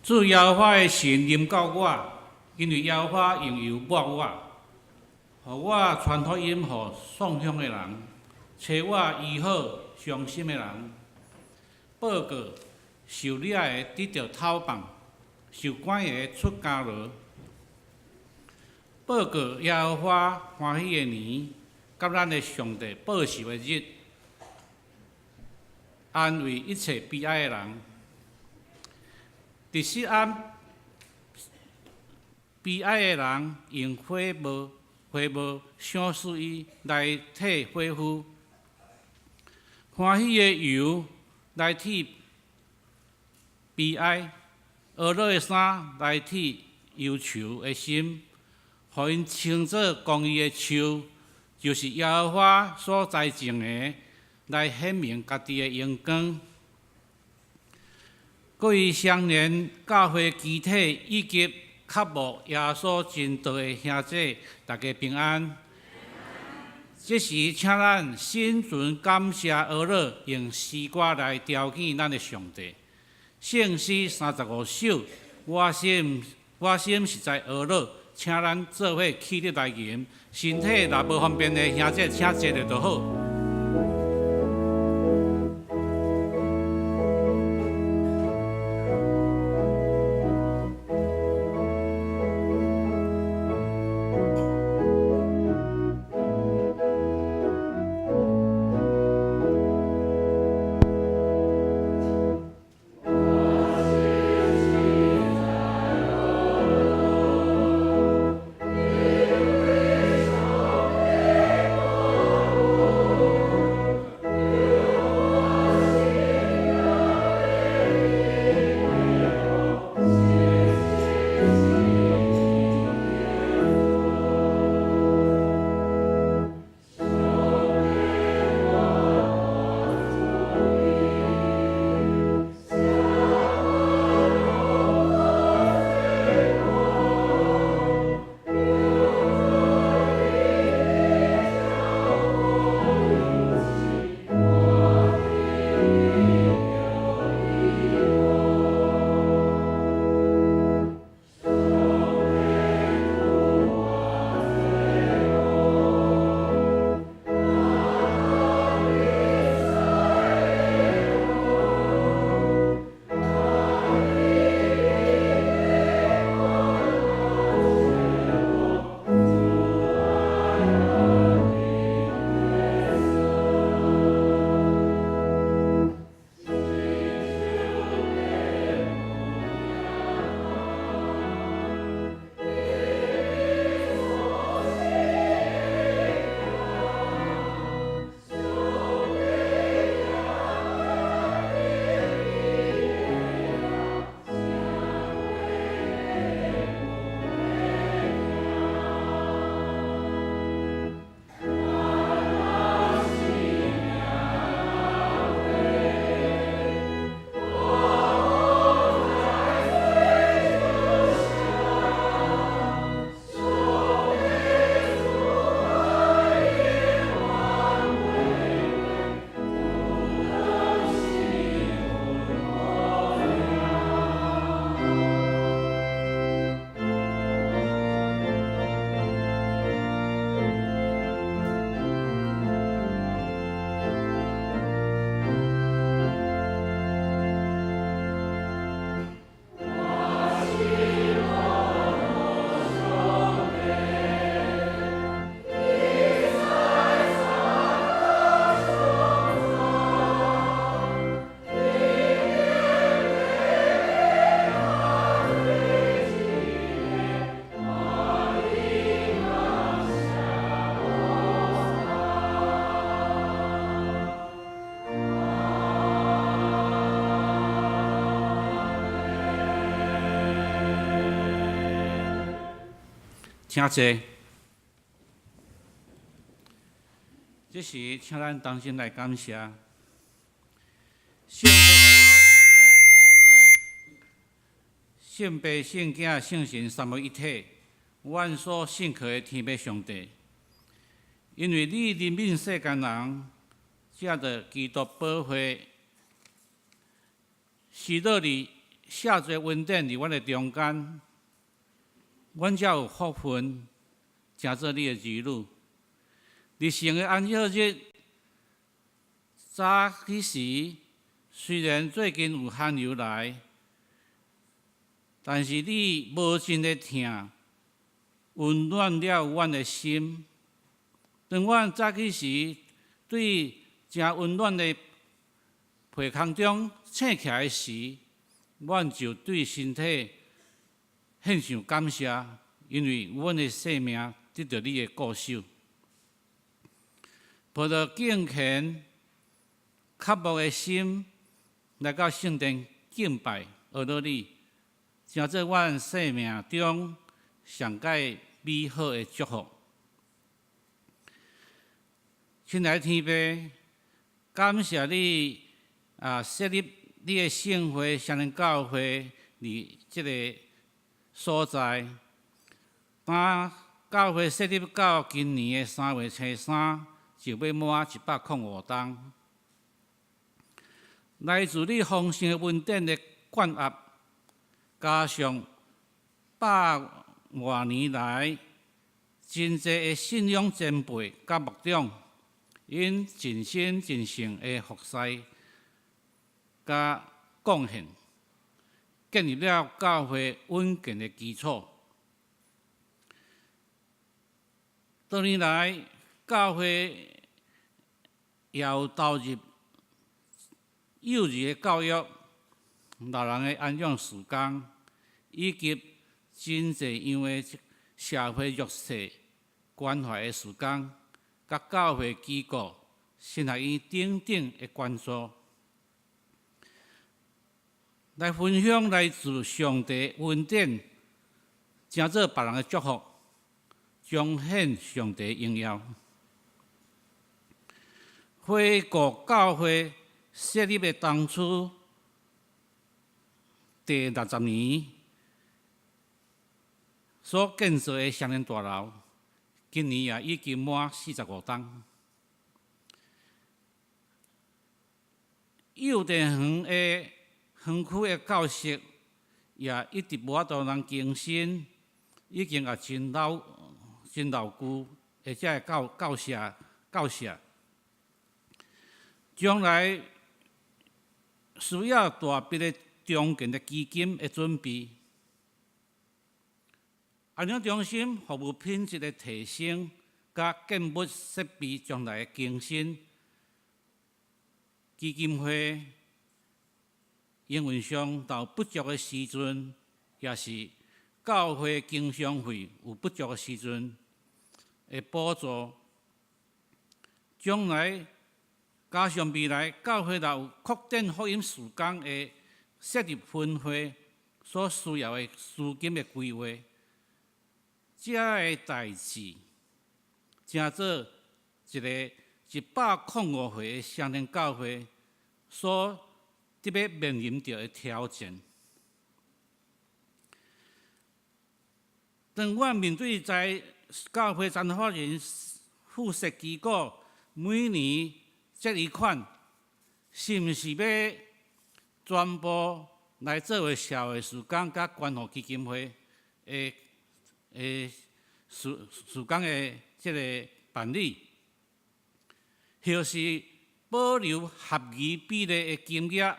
主耶和華的神臨到我，因為耶和華用油抹我，予我傳福音予喪鄉的人，揣我醫好傷心的人，報告受掠的得著釋放，受關的出監牢，報告耶和華歡喜的年，佮咱的上帝報仇的日，安慰一切悲哀的人。佇錫安悲哀的人，用火帽、花帽賞賜伊來替火夫，歡喜的油來替悲哀，婀娜的衫來替憂愁的心，予𪜶稱做公義的樹，就是耶和華所栽種的，來顯明家己的榮光。各位相連教會肢體以及渴慕耶穌真道的兄弟，大家平安。這時，請咱心存感謝，呵咾用詩歌來朝見咱的上帝。聖詩35首，我心我心實在呵咾，請咱做伙起立來吟。身體若無方便的兄弟，請坐著就好。請坐。這時，請咱同心來感謝。聖父、聖子、聖神三位一體，阮所信靠的天父上帝，因為你憐憫世間人，藉著基督寶血，施落佇赦罪恩典佇阮的中間，阮才有福分，成做你的兒女。佇聖的安息日早起時，雖然最近有寒流來，但是你無盡的疼，溫暖了阮的心。當阮早起時，對誠溫暖的被囥中醒起來時，阮就對身體獻上感謝，因為阮的性命得著你的顧守。抱著敬虔、渴慕的心來到聖殿敬拜、阿羅你，成做阮生命中上蓋美好的祝福。親愛的天父，感謝你啊，設立你的聖會、雙連教會佇這个所在。當教會設立到今年的3月初3，就欲滿105冬。來自你豐盛的恩典的灌壓，加上百外年來真濟的信仰前輩佮牧長，𪜶盡心盡性的服侍佮貢獻，建立了教會穩健的基礎。多年來，教會也有投入幼兒的教育、老人的安養事工，以及真濟樣的社會弱勢關懷的事工，佮教會機構、神學院等等的關注，來分享來自上帝恩典，成做別人的祝福，彰顯上帝榮耀。回顧教會設立的當初第60年所建造的雙連大樓，今年也已經滿45冬。幼稚園的園區的教室也一直無法度通更新，已經也真老、真老舊，或者會教舍。將來需要大筆的重建的基金的準備，安養中心服務品質的提升，佮建物設備將來的更新，基金會營運上有不足的時陣，也是教會經常費有不足的時陣，會補助。將來加上未來教會若有擴展福音事工的設立分會所需要的資金的規劃，這个代誌成做一个105歲的雙連教會所得欲面臨著的挑戰。當阮面對在教會財團法人附設機構每年結餘款，是毋是欲全部來作為社會事工佮關護基金會的事工的這个辦理，或是保留合宜比例的金額，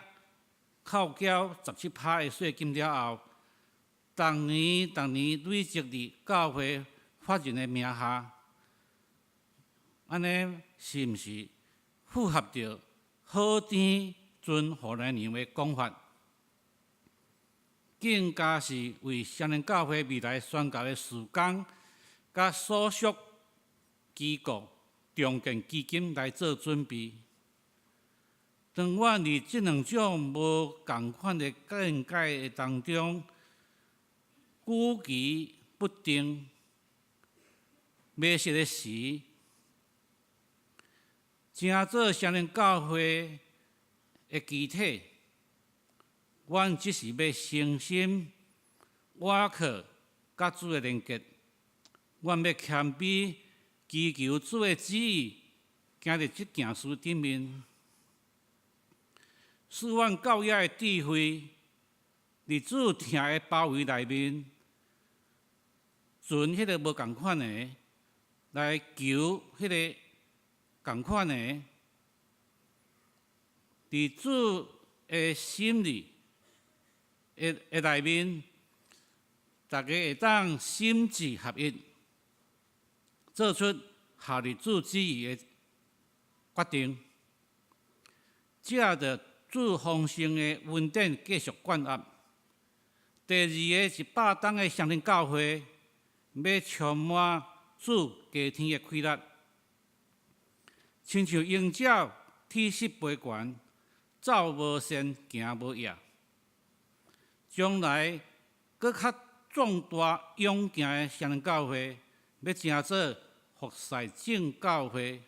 扣繳17%的稅金了後，逐年逐年累積佇教會法人的名下，按呢是毋是符合著好天尊予來娘的講法？更加是為雙連教會未來宣教的事工，佮所屬機構重建基金來做準備。當阮佇這兩種無仝款的見解的當中，舉棋不定、迷失的時，成做雙連教會的基體，阮只是欲誠心倚靠佮主的連結，阮欲謙卑祈求主的旨意，行佇這件事頂面，賜阮教養的智慧，佇主疼的包圍內面，存彼个無仝款的，來求彼个仝款的，佇主的心意的內面，大家會當心志合一，做出合佇主旨意的決定，藉著主豐盛的恩典繼續灌壓。第二个100冬的雙靈教會，欲充滿主家天的喜樂，親像鷹鳥鐵翼飛懸，走無線，行無影。將來閣較壯大勇健的雙靈教會，欲成做服侍眾教會、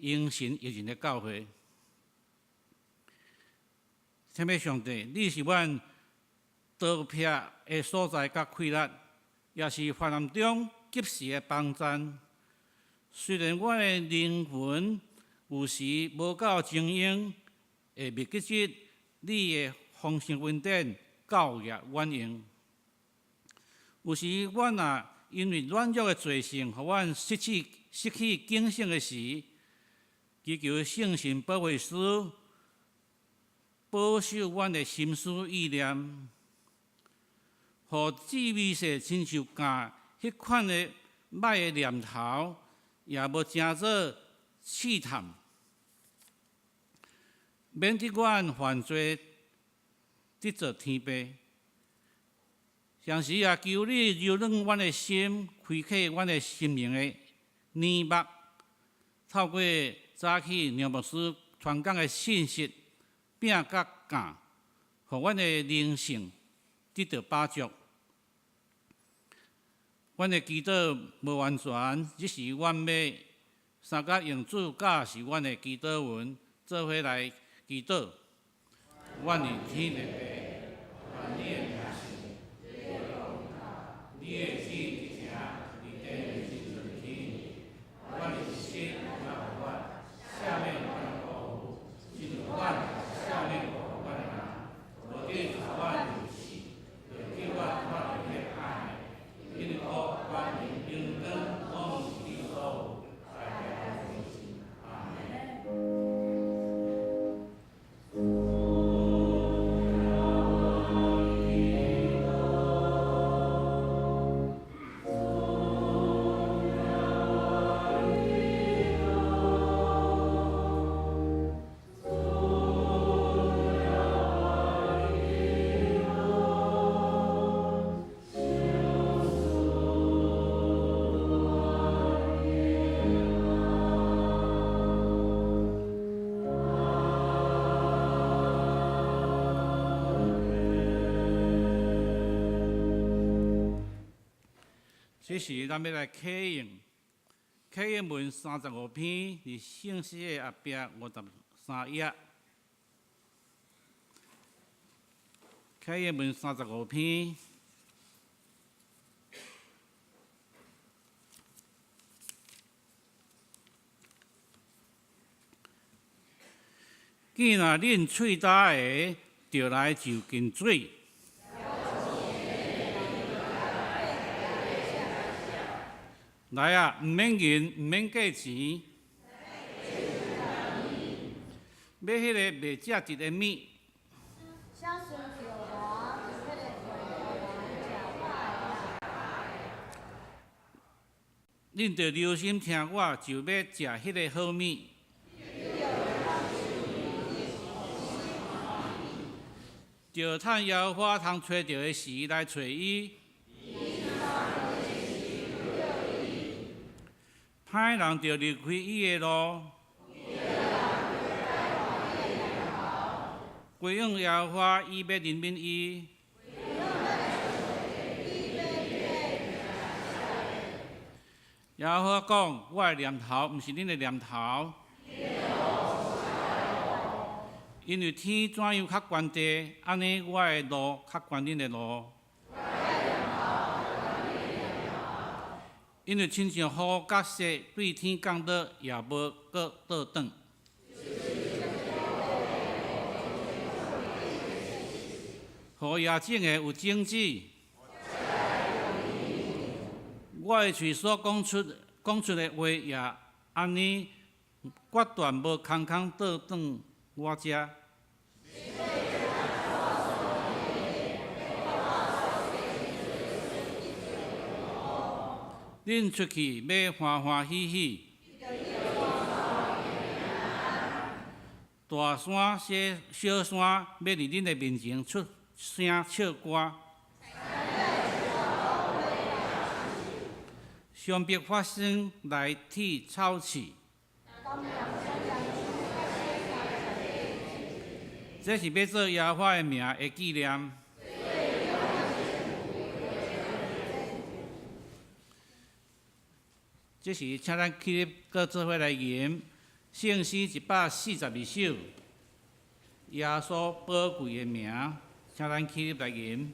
榮神益人的教會。親愛上帝，你是阮逃避的所在佮氣力，也是患難中及時的幫贊。雖然阮的靈魂有時無夠精英，會袂記得你的豐盛恩典夠額阮用。有時阮若因為軟弱的罪性，予阮失去警醒的時，祈求聖神保惠師保守阮的心思意念，予至微細親像共彼款的歹的念頭，也無成做試探，免得阮犯罪得罪天父。同時也求你柔軟阮的心，開啟阮的心靈的耳目，透過早起梁牧師傳講的信息，餅佮教，予阮的靈性得著飽足。阮的祈禱無完全，只是阮欲相佮用主教示阮的祈禱文，做伙來祈禱。阮佇天的父，願你的名聖得著榮耀，你的旨意執行，佇地親像佇天。阮的一食今仔予阮，赦免阮的過誤，親像阮赦免過阮的人，無得帶阮入試，著救阮脫離彼歹的。因為國權榮光攏是你所有，代代無盡。阿門。這時，咱欲來啟用啟應文35篇，佇聖詩的後壁53頁。啟應文三十五篇。見若恁喙焦的，著來就近水。來啊，毋免銀，毋免價錢，買彼个袂食得的物。啥時叫我伫彼个困人食飽的？恁著留心聽我，就欲食彼个好物。著趁耶和華通揣著的時來揣伊。歹人著離開伊的路，歸向耶和華，伊欲憐憫伊。耶和華講：我的念頭毋是恁的念頭，因為天怎樣較懸地，按呢我的路較懸恁的路。因為親像雨佮雪對天降落，也無閣倒轉。予伊種的有種子。我的喙所講出的話也按呢，決斷無空空倒轉我遮。恁出去欲歡歡喜喜，大山小小山欲佇恁的面前出聲唱歌。上必發生來剃草刺。這是欲做耶和華的名的紀念。這時，請咱起立，閣做伙來吟聖詩142首，耶穌寶貴的名，請咱起立來吟。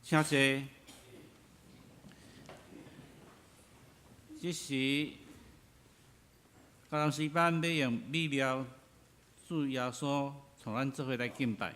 請坐。這時，高詩班欲用美妙主耶穌，帶咱做伙來敬拜。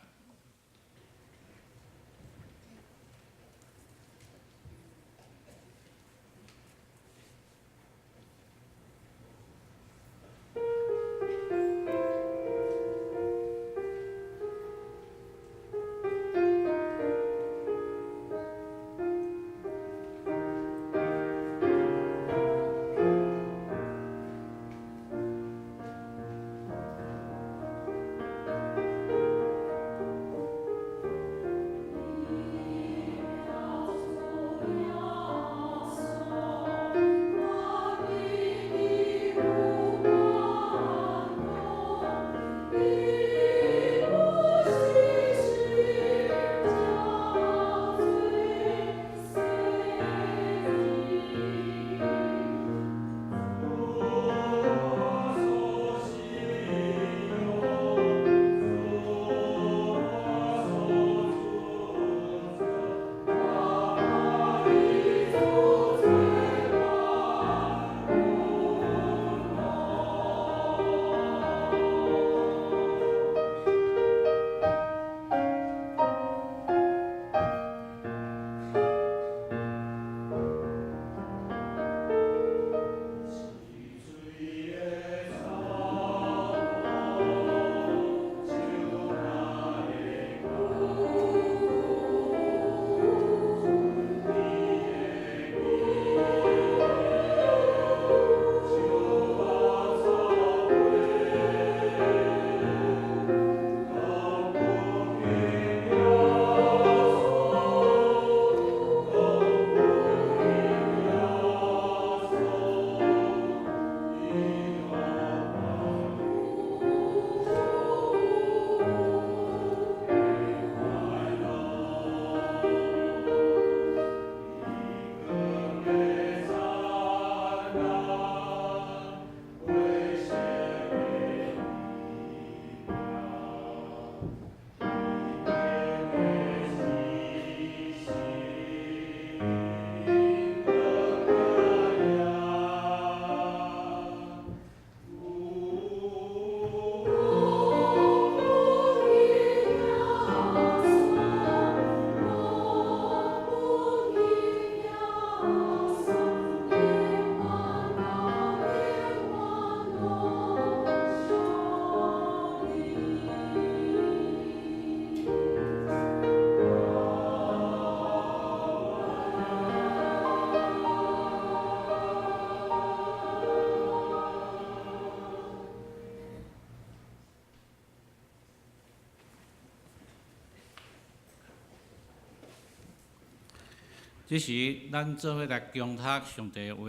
這時，咱做伙來恭讀上帝話，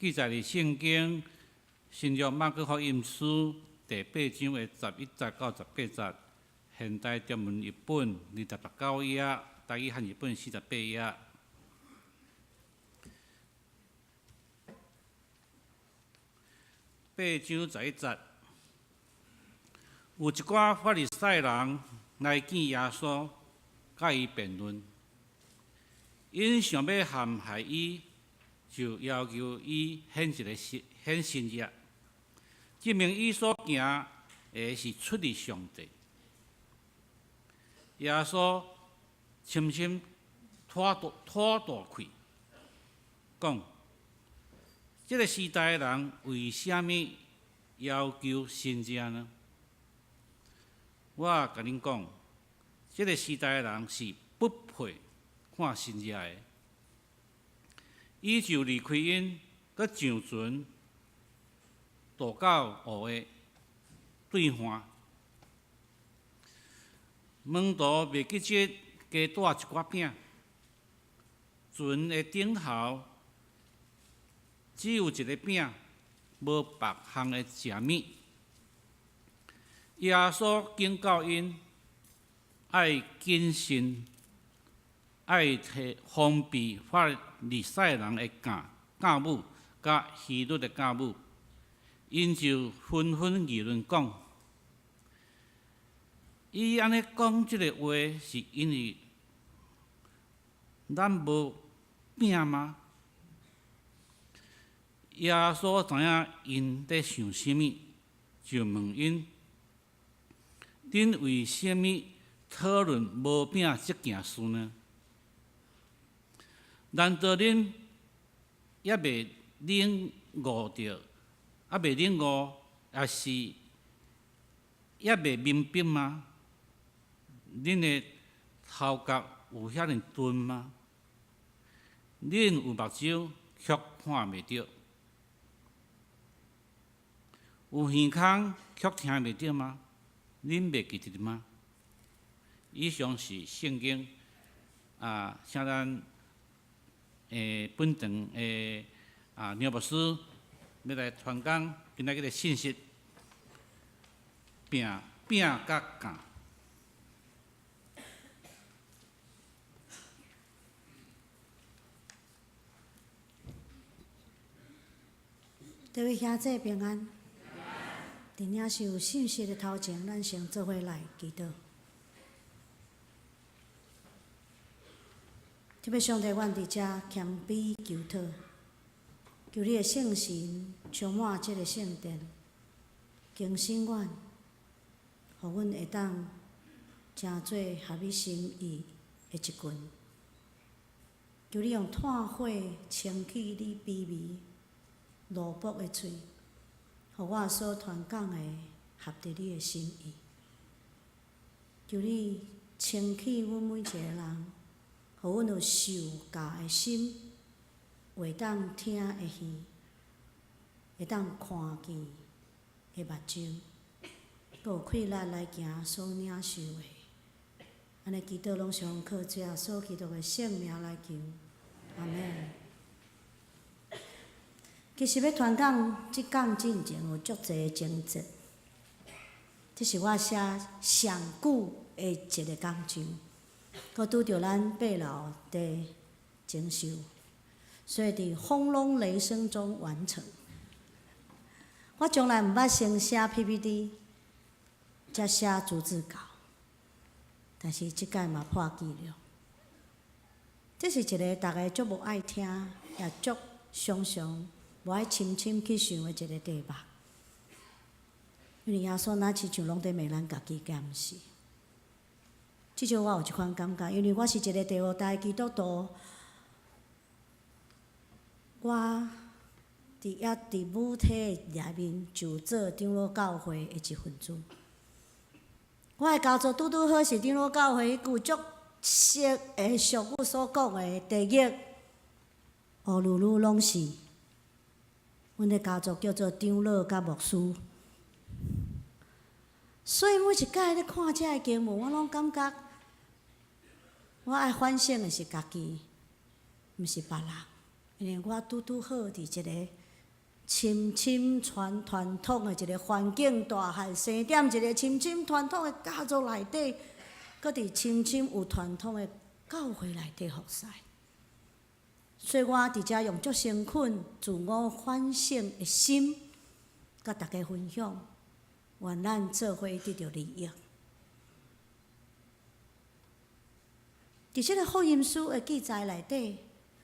記載佇聖經新約馬可福音書第八章的11節到18節，現代中文譯本29頁，台語漢譯本48頁。八章十一節，有一寡法利賽人來見耶穌，佮伊辯論。𪜶想欲陷害伊，就要求伊顯一个神顯神跡，證明伊所行的是出自上帝。耶穌深深吐大吐大氣，講：這个時代的人為啥物要求神跡呢？我共恁講，這个時代的人是不配看神跡的。伊就離開𪜶，閣上船，渡到湖的對岸。門徒袂記得加帶一寡餅，船的頂頭只有一个餅，無別項的食物。耶穌警告𪜶愛謹慎，愛提防備法利賽人的酵酵母，佮希律的酵母。𪜶就紛紛議論講：伊按呢講這个話，是因為咱無餅嗎？耶穌知影𪜶佇想啥物，就問𪜶：恁為啥物討論無餅這件事呢？難道恁猶未領悟著，猶未領悟，抑是猶未明白嗎？恁的頭殼有遐爾鈍嗎？恁有目睭卻看袂著，有耳孔卻聽袂著嗎？恁袂記得嗎？以上是聖經啊，請咱本堂的啊梁牧師欲來傳講今仔日的信息，餅餅佮酵。各位兄弟平安。佇領受信息的頭前，咱先做伙來祈禱。特別上帝，阮佇遮謙卑求討，求你的聖神充滿這个聖殿，更新阮，予阮會當成做合你心意的一群。求你用炭火清去你卑微奴僕的喙，予我所傳講的合佇你的心意。求你清去阮每一个人，予阮有受教的心，會當聽的耳，會當看見的目睭，閣有氣力來行所領受的。按呢祈禱攏是奉靠主耶穌基督的聖名來求，阿們。其實欲傳講這講進前有足濟的情節，這是我寫上久的一个講章，閣拄著咱八樓佇整修，所以佇轟隆雷聲中完成。我從來毋捌先寫 PPT，才寫逐字稿，但是這擺嘛破紀錄。這是一个逐个足無愛聽，也足常常無愛深深去想的一个題目。因為耶穌若親像攏佇罵咱家己，敢毋是？至少我有這款感覺，因為我是一个第五代基督徒，我佇猶佇母體內面就做長老教會的一份子。我的家族拄拄好是長老教會彼句足熟的俗語所講的地獄，烏嚕嚕攏是。阮的家族叫做長老佮牧師，所以每一擺咧看這个經文，我攏感覺我愛反省的是家己，毋是別人，因為我拄拄好佇一个深深傳傳統的一个環境大漢，生踮一个深深傳統的家族內底，閣佇深深有傳統的教會內底服侍。所以我佇遮用足誠懇、自我反省的心，佮大家分享，願咱做伙得著利益。佇這个福音書的記載內底，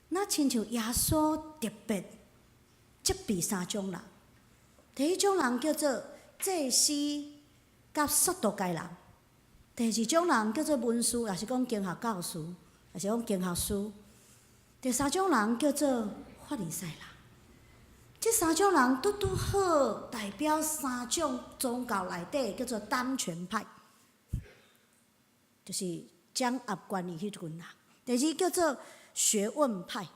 若親像耶穌特別責備三種人。第一種人叫做祭司佮撒都該人；第二種人叫做文士，也是講經學教師，也是講經學師；第三種人叫做法利賽人。這三種人拄拄好代表三種宗教內底叫做當權派，就是掌握權力彼群人。第二叫做學問派，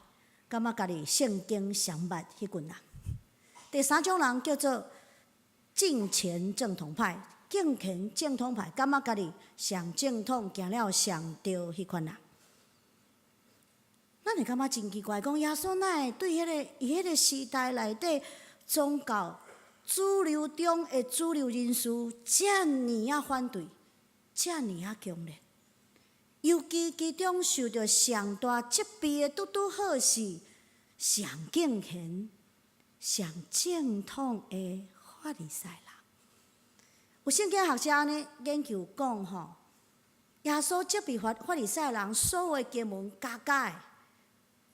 感覺家己聖經上捌彼群人。第三種人叫做敬虔正統派，敬虔正統派感覺家己上正統，行了上對彼款人。咱會感覺真奇怪，講耶穌哪會對彼个伊彼个時代內底宗教主流中的主流人士遮爾仔反對，遮爾仔強烈？尤其其中受著上大責備的，拄拄好是上敬虔、上正統的法利賽人。有聖經學者按呢研究講吼，耶穌責備法利賽人所有的經文加加的，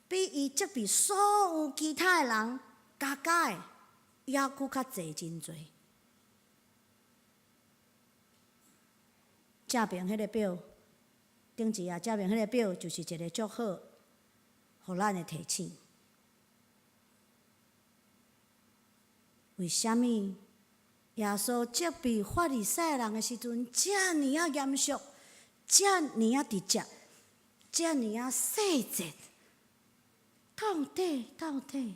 比伊責備所有其他的人加加的，猶閣較濟真濟。正邊彼个表，頂一頁正邊彼个表就是一个足好，予咱的提醒。為啥物耶穌責備法利賽人的時陣，遮爾仔嚴肅，遮爾仔直接，遮爾仔細節？到底到底，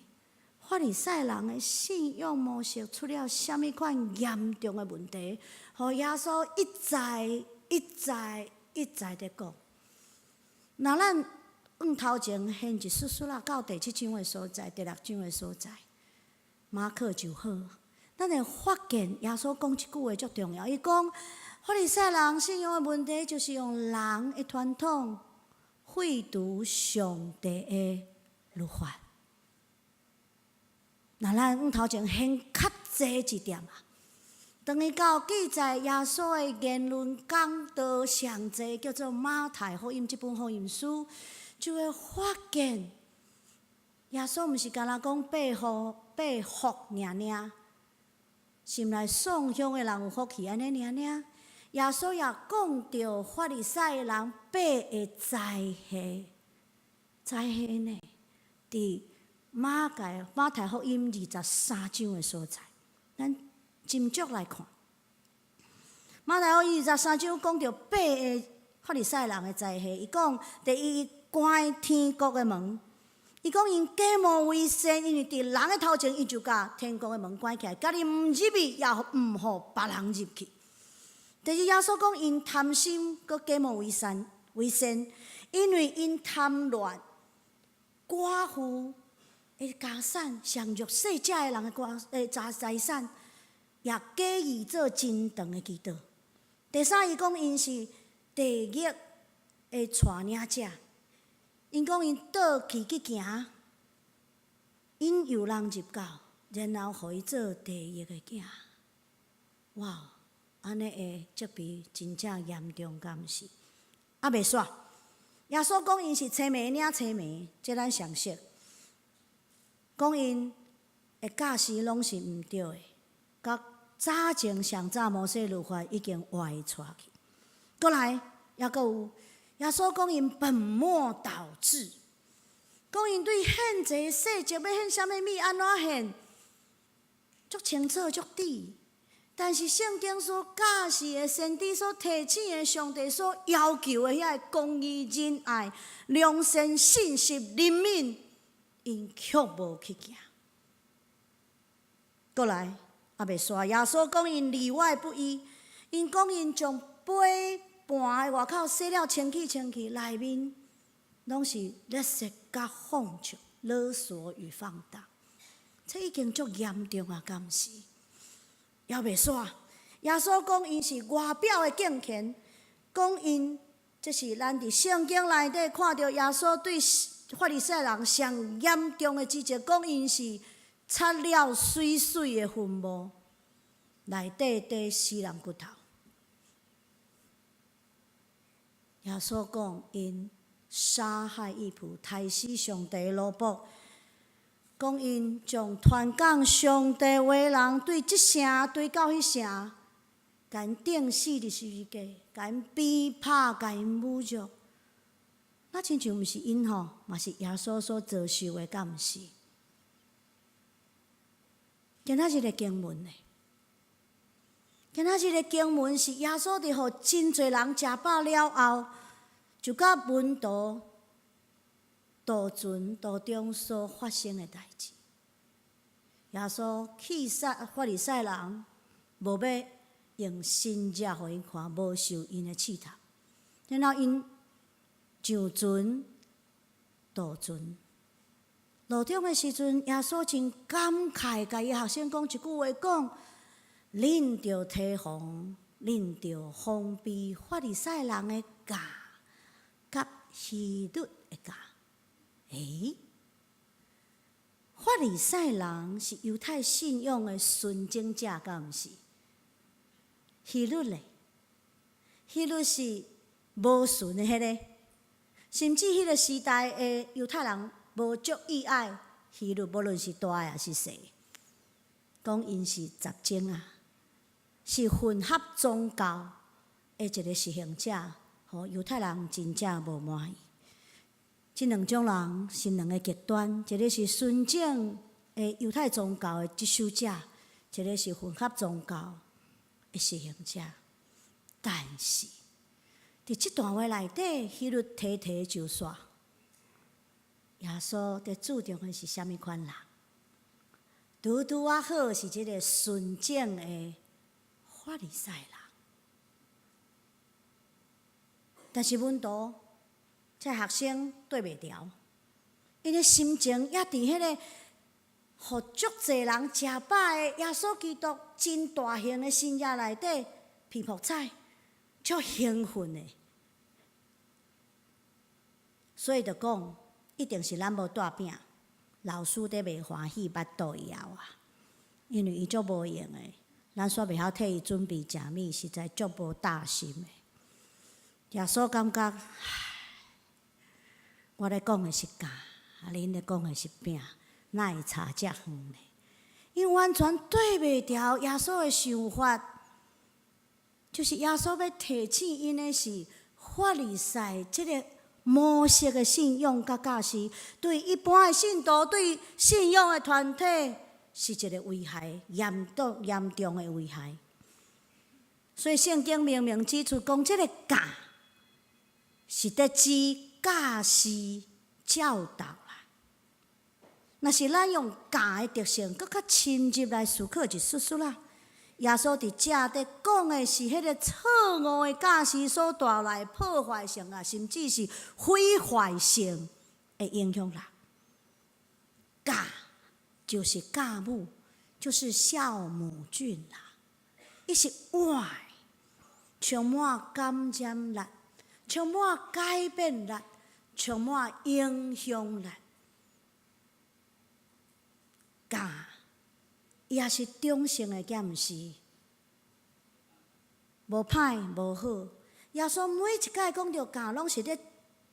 法利賽人的信仰模式出了啥物款嚴重的問題？予耶穌一再一再一再佇講。若咱往頭前掀一絲絲仔到第七章的所在，第六章的所在，馬可就好。咱會發現耶穌講這句話足重要。伊講法利賽人信仰的問題，就是用人的傳統廢除上帝的律法。若咱往頭前掀較濟一點仔，當伊到記載耶穌的言論講道上濟，叫做馬太福音這本福音書，就會發現耶穌毋是干焦講八福八福爾爾，心內送香的人有福氣按呢爾爾。耶穌也講著法利賽人八个災禍，災禍呢？佇馬太福音23章的所在，咱斟酌來看。馬太福音二十三章講著八个法利賽人的災禍，伊講第一，伊關天國的門。伊講𪜶假冒為善，因為佇人的頭前，伊就共天國的門關起來，家己毋入去，也毋予別人入去。第二，耶穌講𪜶貪心，閣假冒為善，為善，因為𪜶貪戀寡婦的家產，上弱勢者的人的寡財財產，也假意做真長的祈禱。第三，伊講𪜶是地獄的帶領者。𪜶講𪜶倒去去行，引誘人入教，然後予伊做地獄的囝。哇！按呢的責備真正嚴重，敢毋是？猶未煞，耶穌講𪜶是青糜領青糜，這咱常識。講𪜶的教示攏是毋對的，佮早前上早摩西律法已經歪錯去。閣來，猶閣有耶穌講𪜶本末倒置，講𪜶對獻祭細節欲獻啥物物，按怎獻，足清楚足佇。但是聖經所教示的先知所提醒的上帝所要求的遐個公義、仁愛、良善、信實、憐憫，𪜶卻無去行。閣來，猶未煞，耶穌講𪜶裡外不一，𪜶講𪜶將杯盤的外口洗了清氣清氣，內面攏攏是勒索佮放縱，勒索與放蕩，這已經足嚴重啊！敢毋是？猶袂煞。耶穌講𪜶是外表的敬虔，講𪜶這是咱佇聖經內底看著耶穌對法利賽人上嚴重的指責，講𪜶是擦了媠媠的墳墓，內底佇死人骨頭。耶穌講𪜶殺害義僕，刣死上帝的奴僕，講𪜶將傳講上帝話人對這城追到彼城，共𪜶釘死佇十字架，共𪜶逼迫，共𪜶侮辱。那親像毋是𪜶吼，嘛是耶穌所遭受的，敢毋是？今仔日的經文呢？今仔日的經文是耶穌佇予真濟人食飽了後，就佮門徒渡船途中所發生的代誌。耶穌氣煞法利賽人，無欲用神蹟予𪜶看，無受𪜶的試探，然後𪜶上船渡船。路中的時陣，耶穌真感慨，共伊學生講一句話，講：恁著提防，恁著防備法利賽人的酵佮希律的酵。欸，法利賽人是猶太信仰的純正者，敢毋是？希律咧，希律是無純的彼个，甚至彼个時代的猶太人無足意愛希律，無論是大的抑是細，講𪜶是雜種啊，是混合宗教的一個實行者，予猶太人真正無滿意。這兩種人是兩个極端，一个是純正的猶太宗教的執守者，一个是混合宗教的實行者。但是，佇這段話內底，希律提提就煞。耶穌佇注重的是啥物款人？拄拄仔好是這个純正的法利賽人。但是門徒這學生對袂牢，𪜶的心情猶佇彼个予足濟人食飽的耶穌基督真大型的神蹟內底，皮薄彩，足興奮的，所以就講，一定是咱無帶餅，老師佇袂歡喜腹肚枵啊，因為伊足無閒的，咱煞袂曉替伊準備食物，實在足無大心的。耶穌感覺，唉，我咧講的是酵，啊，恁咧講的是餅，哪會差遮遠呢？𪜶完全對袂牢耶穌的想法，就是耶穌欲提醒𪜶的是法利賽這个模式的信仰佮教示，對一般的信徒、對信仰的團體是一个危害，嚴重嚴重的危害。所以聖經明明指出，講這个酵是佇指教示教導啦。若是咱用酵的特性，閣較深入來思考一絲絲啦。耶穌佇遮佇講的是彼个錯誤的教示所帶來破壞性啊，甚至是毀壞性的影響力。酵就是酵母，就是酵母菌啦，伊是活，充滿感染力，充滿改變力，充滿影響力。酵，伊也是中性的，敢毋是？無歹無好。耶穌每一擺講著酵，攏是咧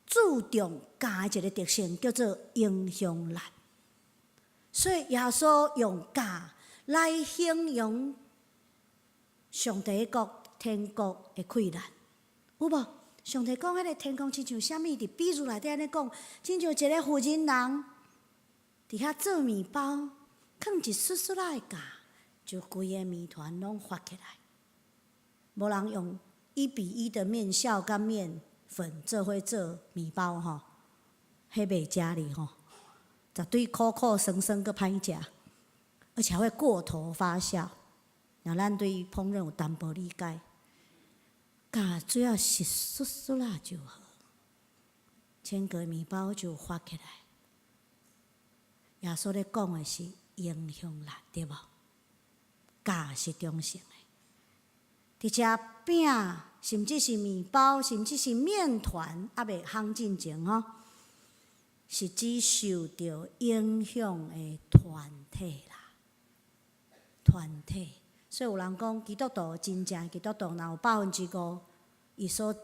注重酵的一个特性，叫做影響力。所以耶穌用酵來形容上帝國、天國的氣力，有無？上帝講彼个天國親像啥物？佇比喻內底按呢講，親像一个婦人人佇遐做麵包，囥一絲絲仔的酵，就規个麵團攏發起來。無人用1比1的麵酵佮麵粉做伙做麵包吼，彼袂食哩吼，絕對苦苦酸酸閣歹食，而且會過頭發酵。若咱對烹飪有淡薄理解，酵主要是絲絲仔就好。千個麵包就發起來。耶穌咧講的是影響力，對無？教是中性的。佇遮餅，甚至是麵包，甚至是麵團，猶未烘進前吼，是指受著影響的團體啦。團體，所以有人講基督徒真正基督徒，若有5%，伊所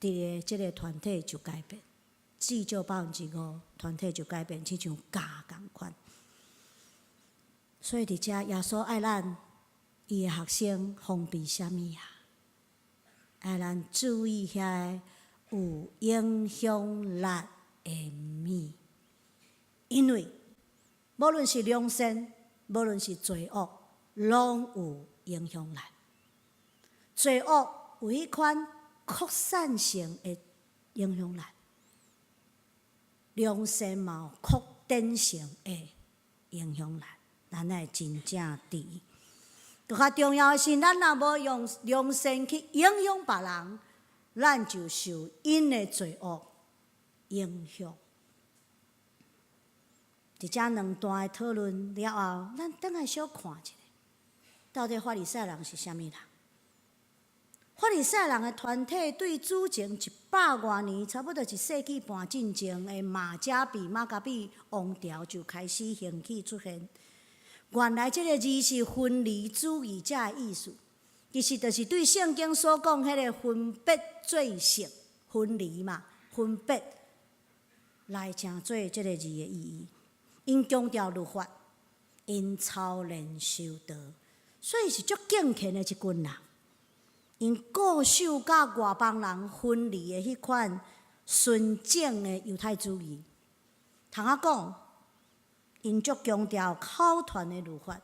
佇的這个團體就改變，至少百分之五團體就改變，親像教仝款。所以佇遮耶穌愛咱伊的學生防備啥物啊？愛咱注意遐个有影響力的物，因為無論是良善，無論是罪惡，攏有影響力。罪惡有彼款擴散性的影響力，良善嘛有擴展性的影響力。咱愛真正注意。閣較重要的是，咱若無用良善去影響別人，咱就受𪜶的罪惡影響。佇遮兩段的討論了後，咱轉來小看一下，到底法利賽人是啥物人？法利賽人的團體對主前100外年，差不多一世紀半進前的馬加比馬加比王朝就開始興起出現。原來這个字是分離主義者的意思，其實就是對聖經所講彼个分別做聖、分離嘛，分別來成做這个字的意義。𪜶強調律法，𪜶操練修道，所以是足敬虔的一群人。𪜶固守佮外邦人分離的彼款純正的猶太主義。通仔講，𪜶足強調口傳的律法，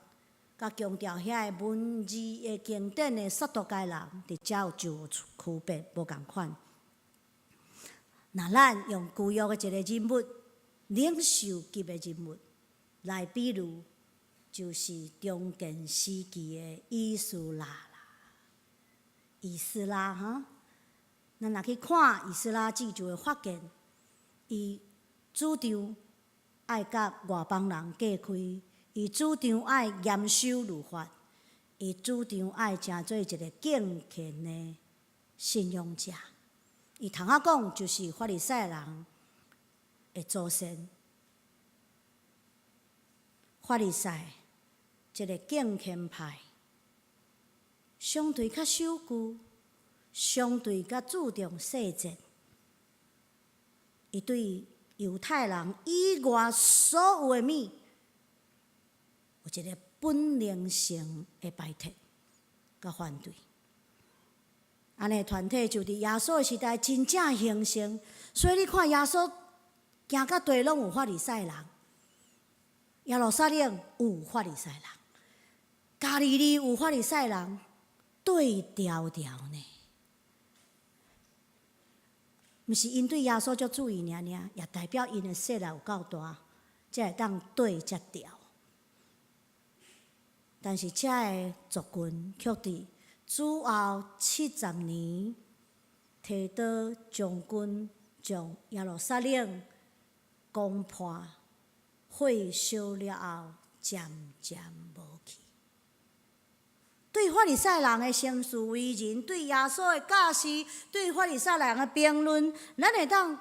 佮強調遐个文字的經典的撒都該人，佇遮就有區別，無仝款。若咱用舊約的一個人物，領袖級的人物來比喻，就是中建時期的以斯拉啦。以斯拉哈，咱若去看以斯拉記，就會發現，伊主張愛佮外邦人隔開，伊主張愛嚴守律法，伊主張愛成做一个敬虔的信仰者。伊通仔講，就是法利賽人的祖先。法利賽這个敬虔派，相對較守舊，相對較注重細節。伊對猶太人以外所有的物，有一个本能性的排斥佮反對。按呢團體就佇耶穌的時代真正興盛，所以你看耶穌行到佗攏有法利賽人，耶路撒冷有法利賽人，加利利有法利賽人，對調調呢。毋是𪜶對耶穌足注意爾爾，也代表𪜶的勢力有夠大，才會當對遮調。但是遮个族群卻佇主後70年，提多將軍將耶路撒冷攻破、火燒了後，漸漸無去。對法利賽人的行事為人，對耶穌的教示，對法利賽人的評論，咱會當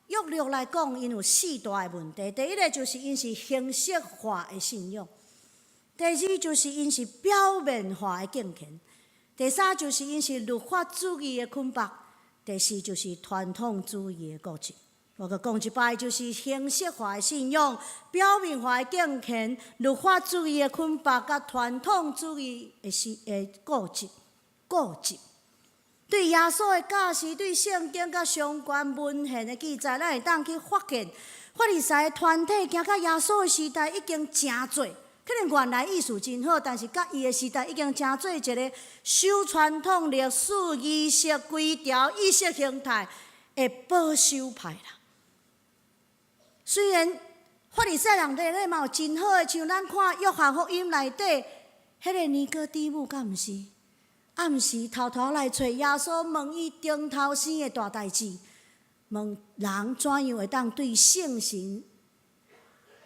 約略來講，𪜶有四大的問題。第一个就是𪜶是形式化的信仰；第二就是𪜶是表面化的敬虔；第三就是𪜶是律法主義的捆綁；第四就是傳統主義的固執。我閣講一擺，就是形式化的信仰、表面化的敬虔、律法主義的捆綁，佮傳統主義的是的固執、固執。對耶穌的教示、對聖經佮相關文獻的記載，咱會當去發現，法利賽的團體行到耶穌的時代已經誠濟。可能原來意思真好，但是佮伊的時代已經成做一个守傳統歷史、儀式規條、意識形態的保守派啦。雖然法利賽人內底嘛有真好的，像咱看約翰福音內底，彼个尼哥底母敢毋是？暗時偷偷來揣耶穌問伊頂頭生的大代誌，問人怎樣會當對聖神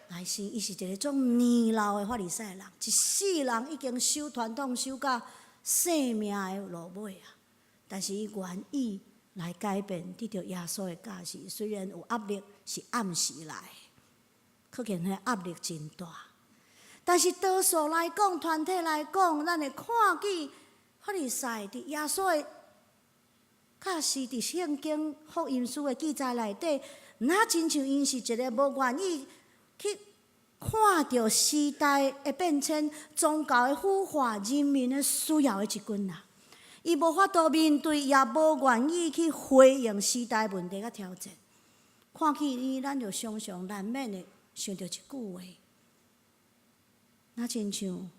來生？伊是一个足年老的法利賽人，一世人已經守傳統守甲性命的落尾啊！但是伊願意來改變，得著耶穌的教示。雖然有壓力，是暗時來，可見彼壓力真大。但是多數來講，團體來講，咱會看見法利賽佇耶穌的教示，佇聖經福音書的記載內底，若親像𪜶是一个無願意去看著時代的變遷、宗教的腐化、人民的需要的一群人。伊無法度面對，也無願意去回應時代問題佮挑戰。看見伊，咱就常常難免會想著一句話：若親像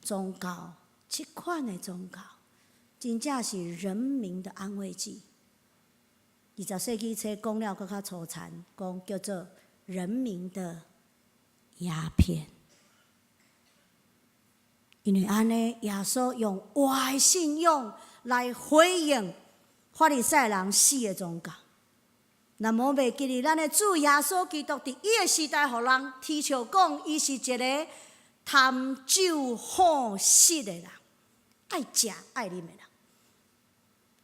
宗教，這款的宗教，真正是人民的安慰劑。20世紀初講了閣較粗殘，講叫做人民的鴉片。因為按呢，耶穌用活的信仰來回應法利賽人死的宗教。若無袂記得，咱的主耶穌基督佇伊的時代，予人啼笑講，伊是一个貪酒好食的人，愛食愛啉的人。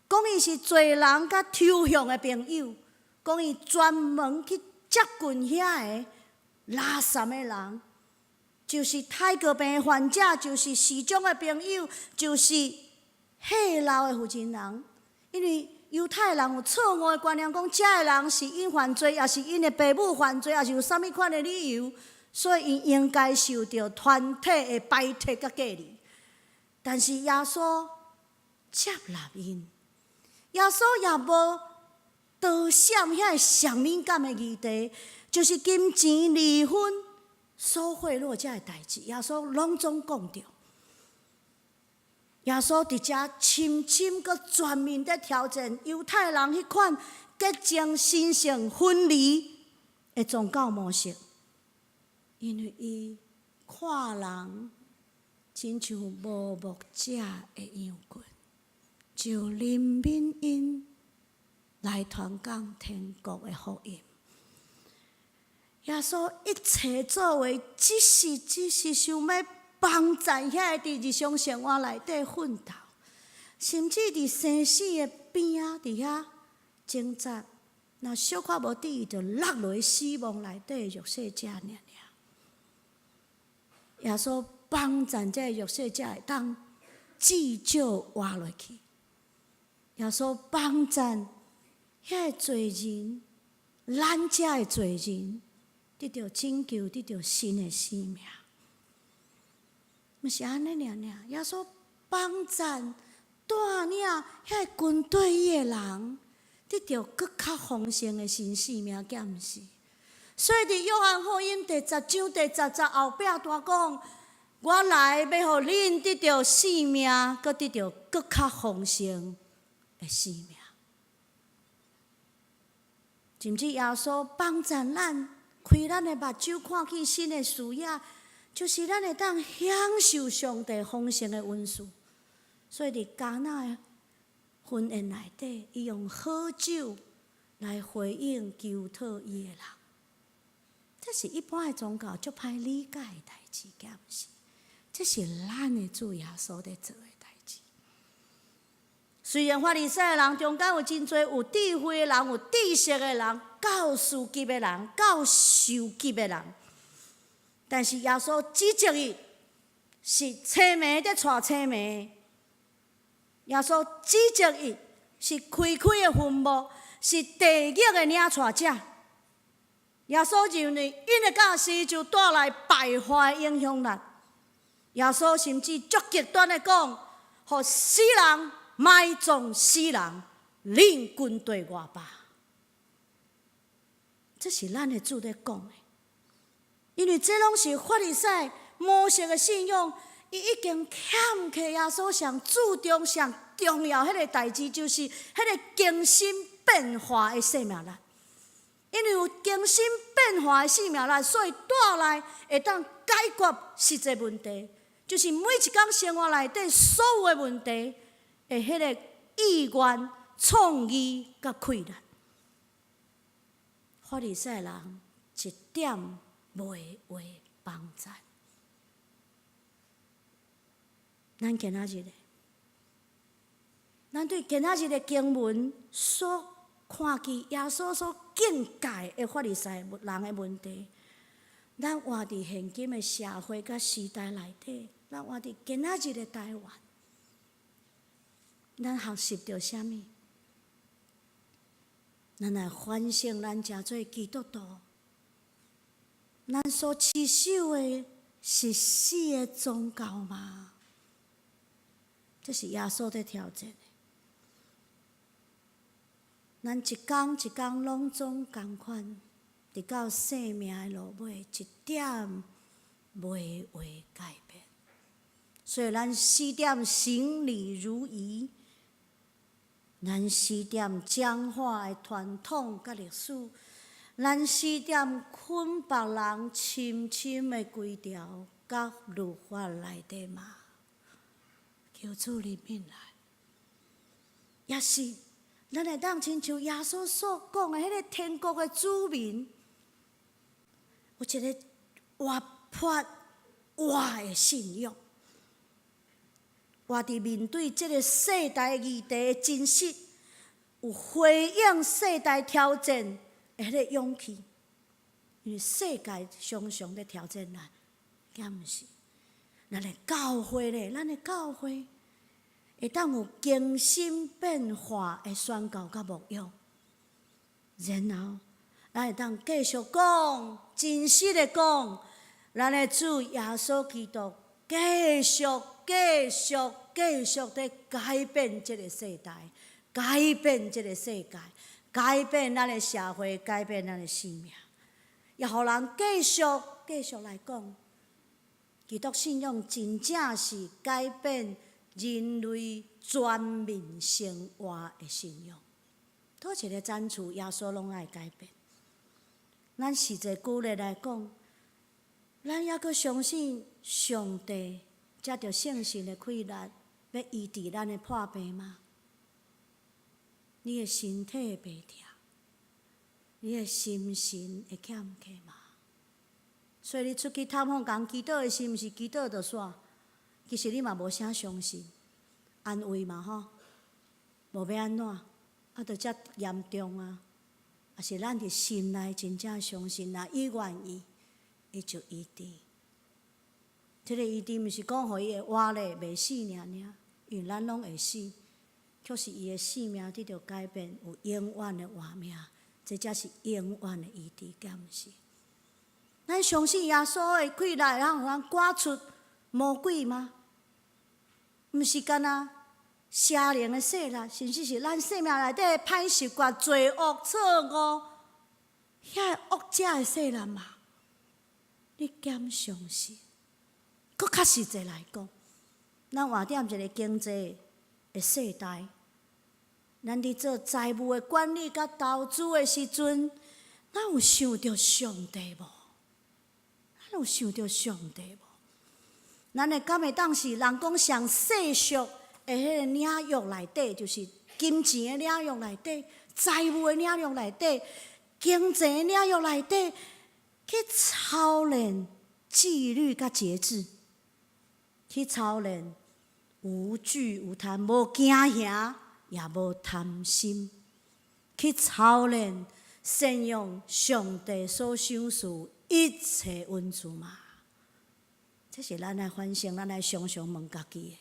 講伊是罪人佮抽象的朋友，講伊專門去接近遐个垃圾的人，就是泰國病的患者，就是市長的朋友，就是血漏的婦人人。因為猶太人有錯誤的觀念，講這个人是𪜶犯罪，抑是𪜶的爸母犯罪，抑是有啥物款的理由，所以𪜶應該受著團體的排斥佮隔離。但是耶穌接納𪜶，耶穌也無躲閃遐个上敏感的議題，就是金錢、離婚、索賄賂這个代誌，耶穌攏總講著。耶穌佇遮深深閣全面佇挑戰猶太人彼款潔淨、神聖、分離的宗教模式，因為伊看人親像無牧者的羊群，就憐憫𪜶來傳講天國的福音。耶穌一切作為，只是想欲幫贊遐个佇日常生活內底奮鬥，甚至佇生死的邊仔佇遐掙扎，若小可無注意，就落落死亡內底的弱勢者爾爾。耶穌幫贊這个弱勢者會當至少活落去。耶穌幫贊遐个罪人，咱遮的罪人，得著拯救，得著新的生命。毋是按呢爾爾，耶穌幫贊帶領遐个跟隨伊的人，得著閣較豐盛的新生命，敢毋是？所以佇約翰福音第10章第10節後壁段講：我來欲予恁得著生命，閣得著閣較豐盛的生命。甚至耶穌幫贊咱，開咱的目睭，看見新的視野，就是咱會當享受上帝豐盛的恩賜。所以佇迦拿的婚宴內底，伊用好酒來回應求討伊的人。這是一般的宗教足歹理解的代誌，敢毋是？這是咱的主耶穌佇做的代誌。雖然法利賽人中間有真濟有智慧的人、有知識的人、教師級的人、教授級的人，但是耶穌指責伊是青盲佇帶青盲。耶穌指責伊是開開的墳墓，是地獄的領帶者。耶穌認為𪜶的教示就帶來敗壞影響力。耶穌甚至足極端的講，予死人埋葬死人，恁跟隨我吧。這是咱的主咧講的，因為這攏是法利賽模式的信仰，伊已經欠缺耶穌上注重、上重要彼个代誌，就是彼个更新變化的生命力。因為有更新變化的生命力，所以帶來會當解決實際問題，就是每一工生活內底所有的問題的彼个意願、創意佮氣力。法利賽人一點袂為幫贊。咱今仔日咧，咱對今仔日的經文所看見耶穌所警戒的法利賽人的問題，咱活佇現今的社會佮時代內底，咱活佇今仔日的台灣，咱學習著啥物？咱來反省，咱誠做基督徒，咱所持守的是死的宗教嗎？這是耶穌佇挑戰的。咱一工一工攏總仝款，直到生命的落尾，一點袂會改變。所以咱死踮行禮如儀，咱死踮僵化的傳統佮歷史，咱死踮捆縛人深深的規條佮律法內底嗎？求主憐憫來，也是咱會當親像耶穌所講的彼个天國的子民，有一個活潑活的信仰，活佇面對這个世代議題的真實，有回應世代挑戰的彼个勇氣。因為世界常常咧挑戰咱，敢毋是？咱的教會咧，咱的教會會當有更新變化的宣教佮牧養，然後咱會當繼續講真實的講，咱的主耶穌基督繼續、繼續、繼續佇改變這个世代，改變這个世界，改變咱的社會，改變咱的生命，也予人繼續、繼續來講，基督信仰真正是改變人類全面生活的信仰。佗一个層次，耶穌攏愛改變。咱實際舉例來講，咱猶閣相信上帝藉著聖神的氣力，欲醫治咱的破病嗎？你的身體會袂疼？你的心神會欠缺嗎？所以你出去探訪共祈禱的時，毋是祈禱就煞，其實你嘛無啥相信，安慰嘛吼，無欲按怎，啊，就遮嚴重啊！抑是咱佇心內真正相信，若伊願意，伊就醫治。這个醫治毋是講予伊會活咧，袂死爾爾，因為咱攏會死，卻是伊的生命得著改變，有永遠的活命，這才是永遠的醫治，敢毋是？咱相信耶穌的氣力會當予咱趕出魔鬼嗎？毋是干焦邪靈的勢力，甚至是咱生命內底的歹習慣、罪惡、錯誤，遐个惡者的勢力嘛？你敢相信？閣較實際來講，咱活佇一個經濟的世代，咱佇做財務的管理佮投資的時陣，咱有想著上帝無？咱有想著上帝無？咱會敢會當是人講上世俗的彼个領域內底，就是金錢的領域內底、財務的領域內底、經濟的領域內底，去操練紀律佮節制，去操練無懼無貪、無驚嚇，也無貪心，去操練善用上帝所賞賜一切恩賜嘛。這是咱愛反省，咱愛常常問家己的。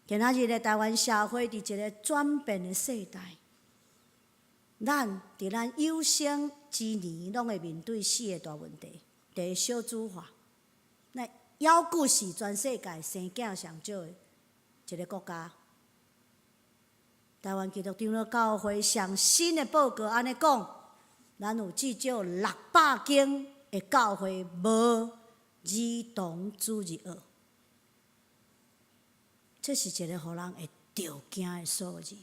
今仔日的台灣社會佇一個轉變的世代，咱佇咱有生之年，攏會面對四个大問題。第一，少子化，那猶閣是全世界生囝上少的一个國家。台灣基督長老教會上新的報告按呢講，咱有至少600間的教會無兒童主日學，這是一個予人會著驚的數字。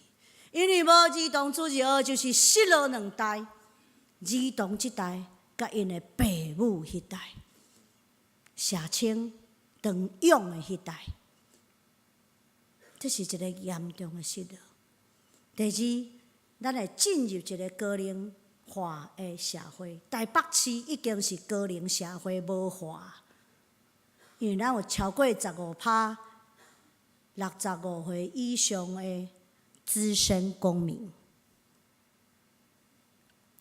因為無兒童主日學，就是失落兩代，兒童這代佮𪜶的爸母彼代，社青長養的彼代，這是一個嚴重的失落。第二，咱會進入一個高齡化的社會。台北市已經是高齡社會無化，因為咱有超過15%65歲以上的資深公民。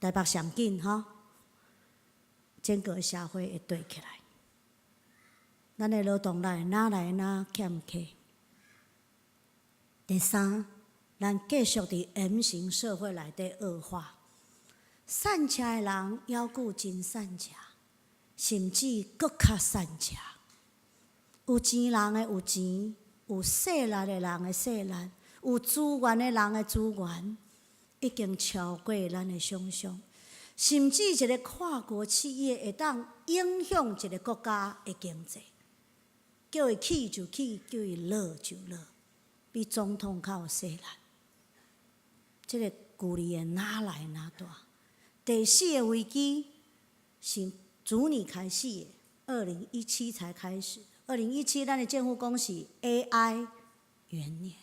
台北上緊吼，整個社會會綴起來。咱的勞動力哪來哪欠缺？第三，咱繼續佇 M 型社會內底惡化，散赤的人猶閣真散赤，甚至閣較散赤。有錢人的有錢，有勢力的人的勢力，有資源的人的資源，已經超過咱的想象。甚至一個跨國企業會當影響一個國家的經濟，叫伊起就起，叫伊落就落，比總統較有勢力。這個距離會哪來哪大？第四個危機是昨年開始的，2017才開始。2017，咱的政府講是 AI 元年。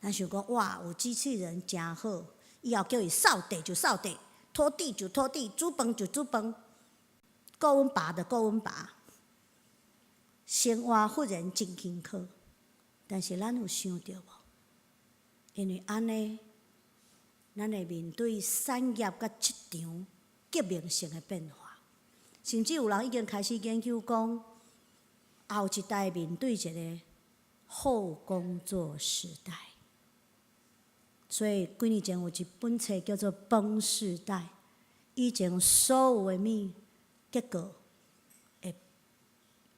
咱想講哇，有機器人誠好，以後叫伊掃地就掃地，拖地就拖地，煮飯就煮飯，顧阮爸就顧阮爸，生活忽然真輕巧。但是咱有想著無？因為按呢，咱會面對產業佮職場革命性的變化，甚至有人已經開始研究講，後一代面對一個後工作時代。所以幾年前有一本冊叫做《崩世代》，以前所有的物結果會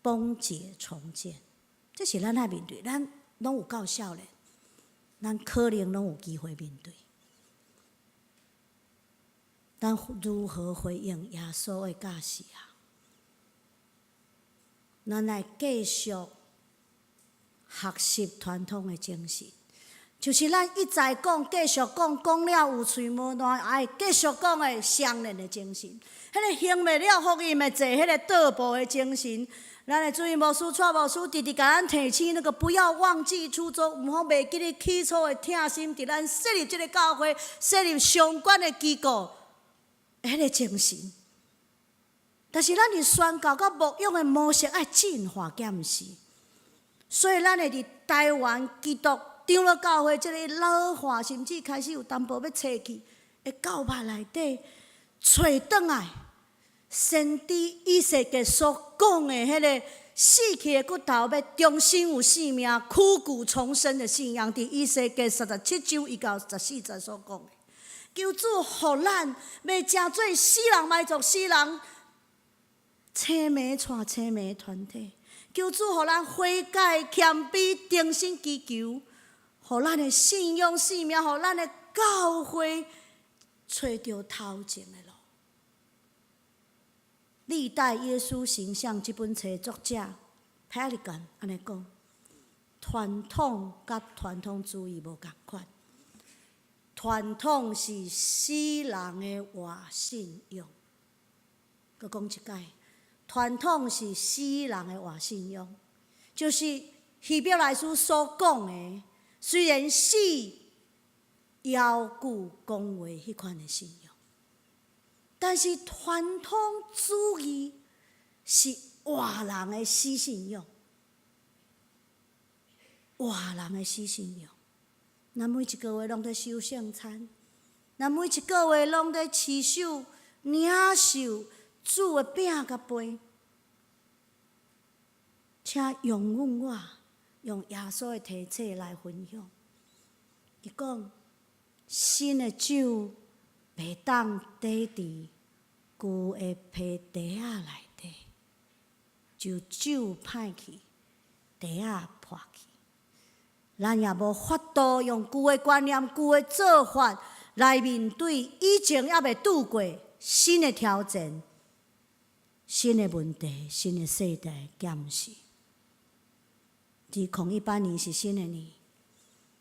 崩解重建，這是咱愛面對，咱攏有夠少年，咱可能攏有機會面對。咱如何回應耶穌的教示啊？咱來繼續學習傳統的精神，就是咱一再講、繼續講，講了有喙無爛，愛繼續講的相連的精神。彼個興袂了福音的坐彼個倒步的精神，咱的主任牧師、蔡牧師直直共咱提醒，那個不要忘記初衷，毋好袂記得起初的疼心，佇咱設立這個教會、設立相關的機構，彼個精神。但是咱佇宣教佮牧養的模式愛進化，敢毋是？所以咱會佇台灣基督長老教會這個老化，甚至開始有淡薄欲衰去的教派內底，揣轉來先知以西結所講的彼個死去的骨頭欲重新有生命、枯骨重生的信仰，佇以西結37章1到14節所講的。求主予咱袂成做死人埋葬死人，青盲帶青盲團體。求主予咱悔改、謙卑、重新祈求，予咱的信仰、生命，予咱的教會揣著頭前的路。歷代耶穌形象這本冊作者 Pelikan 按呢講：傳統佮傳統主義無仝款，傳統是死人的活信仰。閣講一擺，傳統是死人的活信仰，就是希伯來書所講的，雖然死，猶閣講話彼款的信仰。但是傳統主義是活人的死信仰，活人的死信仰。咱每一個月攏佇守聖餐，咱每一個月攏佇持守領受主的餅佮杯，請容許我用耶穌的提醒來分享。伊講新的酒袂當貯佇舊的皮袋仔內底，就酒歹去，袋仔破去。咱也無法度用舊的觀念、舊的做法來面對以前猶未拄過新的挑戰、新的問題、新的世代，敢毋是？2018年是新的年，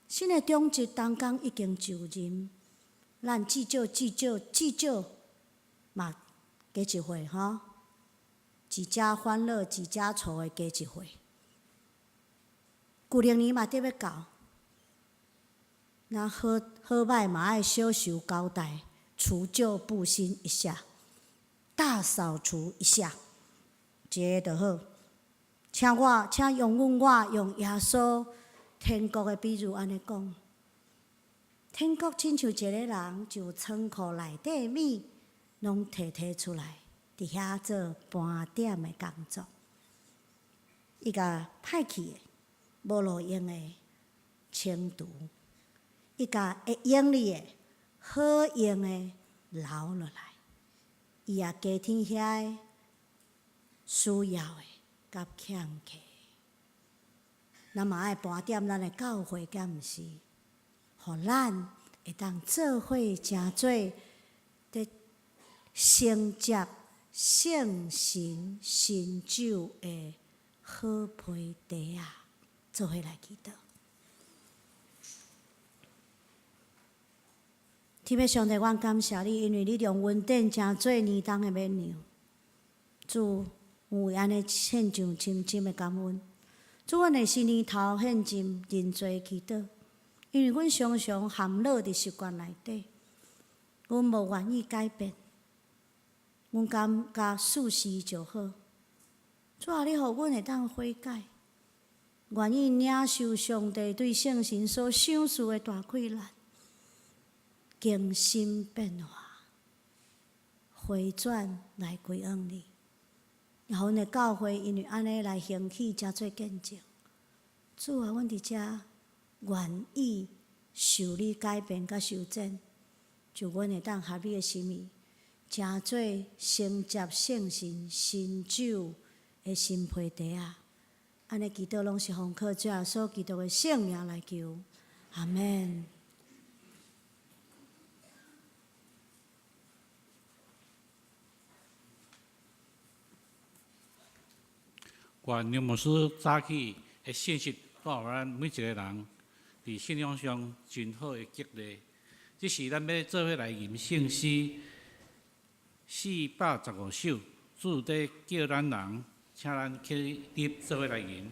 新的長執同工已經就任，咱至少至少至少嘛加一歲吼，一家歡樂一家愁的加一歲。舊曆年嘛得欲到，咱好好䆀嘛愛小受交代，除舊布新一下，大掃除一下，這個就好。請我，請容阮我用耶穌天國的比喻按呢講。天國親像一个人，將倉庫內底物攏提提出來，佇遐做盤點的工作。伊共歹去的、無路用的清除，伊共會用哩的、好用的留落來。伊也加添遐个需要的佮欠缺。咱嘛愛盤點咱的教會，敢毋是？予咱會當做伙成做佇承接聖神新酒的好皮袋仔，做伙來祈禱。天父上帝，阮感謝你，因為你用恩典成做年冬的勉強。主，有為按呢獻上深深的感恩。主，阮的新年頭獻上認罪祈禱，因為阮常常陷落佇習慣內底，阮無願意改變，阮感覺事實就好。主啊，你予阮會當悔改，願意領受上帝對聖神所賞賜的大氣力，更新變化，回轉來歸向你。然後阮的教會因為按呢來興起，才做見證。主啊，阮佇遮願意受你改變佮修剪，就阮會當合你的心意，成做承接聖神新酒的新皮袋仔。按呢祈禱攏是奉靠主耶穌基督的聖名來求，阿們。願牛牧師早起的信息，帶予咱每一個人佇信仰上真好的激勵。這時咱欲做伙來吟聖詩415首，主佇叫咱人，請咱起立做伙來吟。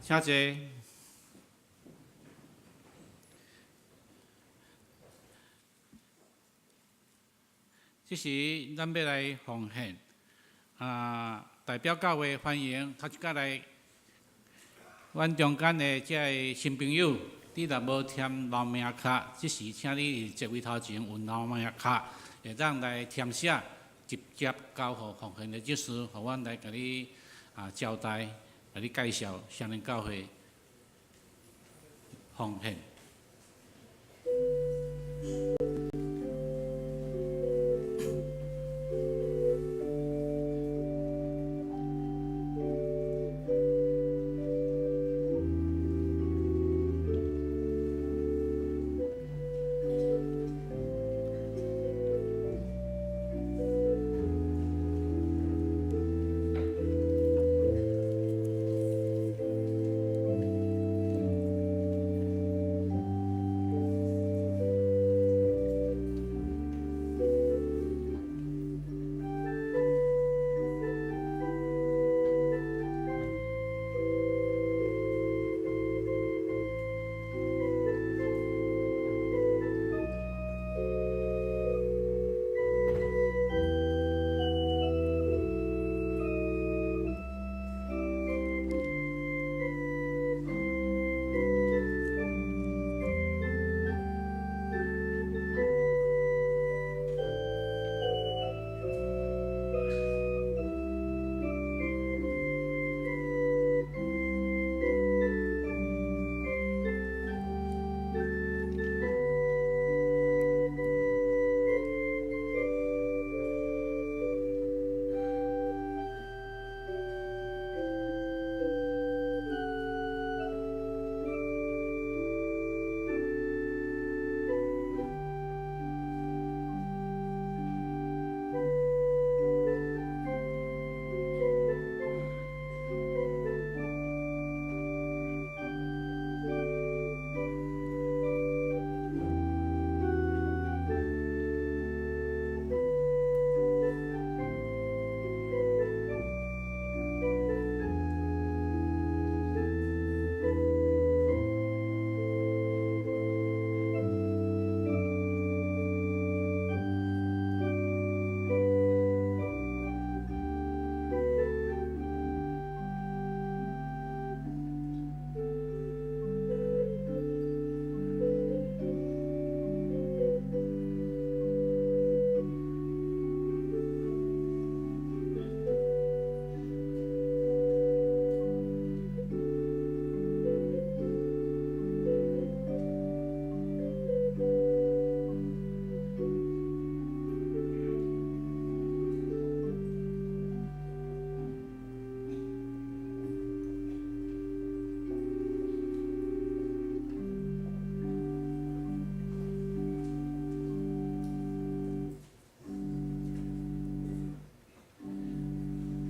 請坐。這時，咱欲來奉獻，啊，代表教會歡迎頭一擺來阮中間的這个新朋友，你若無填留名卡，這時請你佇座位頭前有留名卡，會當來填寫，直接交予奉獻的執事，予阮來共你啊招待，共你介紹雙連教會奉獻。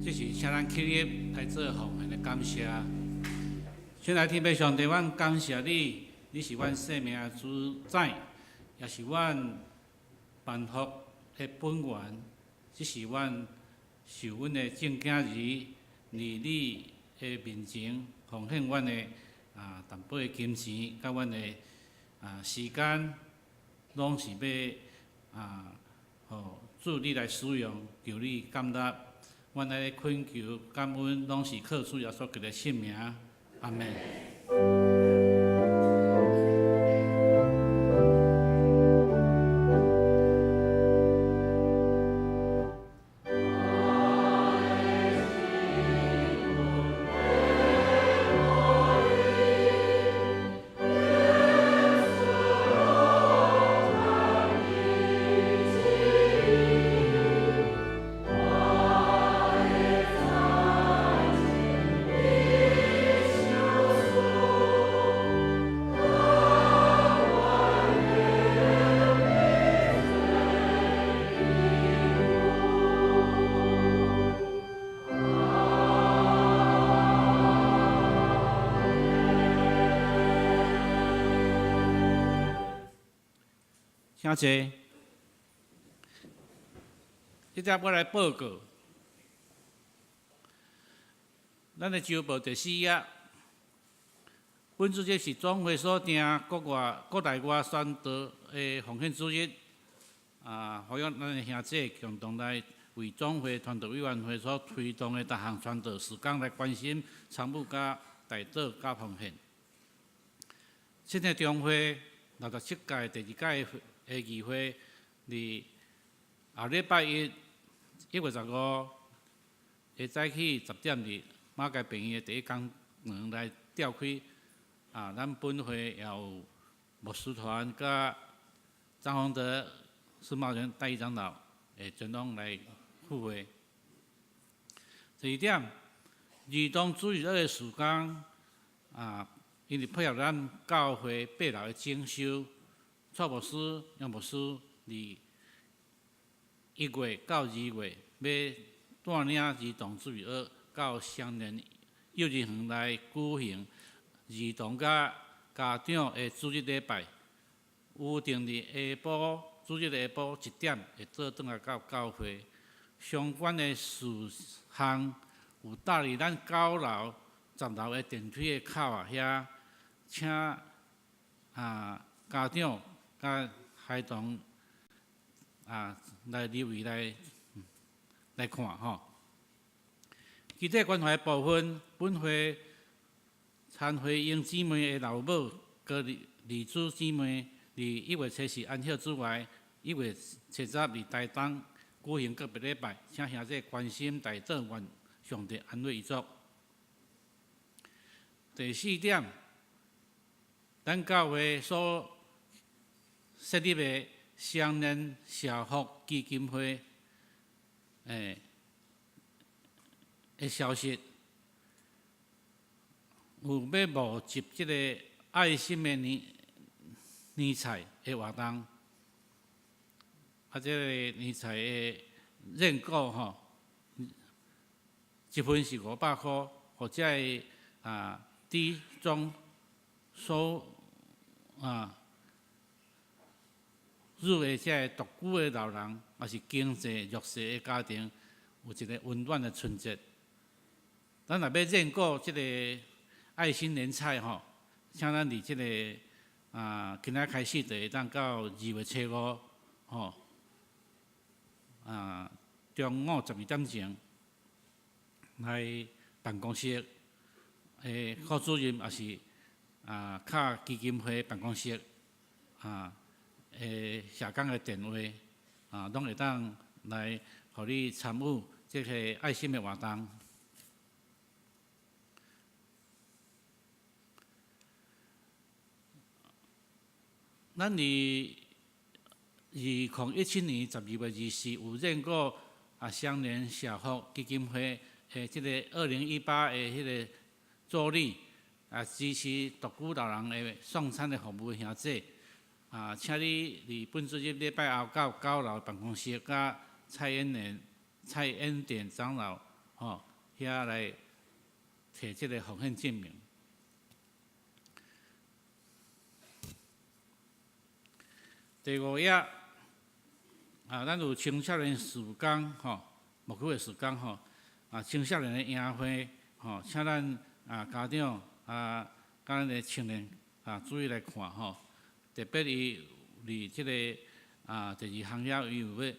這是請咱起立來做奉獻的感謝。親愛天父上帝，阮感謝你，你是阮生命的主宰，也是阮萬福的本源。這是阮受阮的眾囝兒佇你的面前奉獻阮的淡薄的金錢，佮阮的時間，攏是欲予主你來使用，求你感納。阮來懇求感恩，攏是靠主耶穌基督的聖名，阿們。請坐。這節我來報告，咱的週報第四頁，本主日是總會所定國外、國內外宣道的奉獻主日。呼籲咱的兄弟共同來為總會傳道委員會所推動的逐項傳道事工來關心、參與、佮代禱、佮奉獻。新的中會67屆第二屆的議會，佇後禮拜一1月15的早起10點，佇馬偕病院的第一講堂來召開。咱本會也有牧師團佮張宏德、孫茂仁代理長老會前往來赴會。第二點，兒童主日學的事工，因為配合咱教會八樓的整修，蔡牧師、楊牧師佇1月到2月欲帶領兒童主日學到雙連幼兒園來舉行兒童佮家長的主日禮拜，預定佇下晡主日下晡1點會倒轉來到教會。相關的事項有搭佇咱9樓、10樓的電梯的口仔遐，請家長佮孩童來入圍來看吼。具體關懷部分，本會陳慧英姊妹的老母高麗珠姊妹，佇1月24安息之外，1月10佇台東舉行告別禮拜，請兄弟關心代禱，願上帝安慰遺族。第四點，咱教會所設立的雙連社福基金會，的消息，有欲募集這个愛心的年菜的活動，這个年菜的認購吼，一份是500箍，予這个低中收入的這个獨居的老人，抑是經濟弱勢的家庭，有一个溫暖的春節。咱若欲認購這个愛心年菜吼，請咱佇這个今仔開始就會當到2月5吼，中午12點鐘來辦公室的副主任，抑是敲基金會辦公室的社工的電話，攏會當來予你參與這个愛心的活動。咱佇2017年12月24有認購雙連社福基金會的這个2018的彼个助理支持獨居老人的送餐的服務兄弟，請你佇本主日禮拜後到9樓辦公室，佮蔡英蓮、蔡恩典長老吼，遐來提這个奉獻證明。第五頁，啊，咱有青少年事工吼，牧區的事工吼，啊，青少年的營會吼，請咱啊家長啊，佮咱的青年啊注意來看吼，特別伊佇這个啊第二項遐伊有欲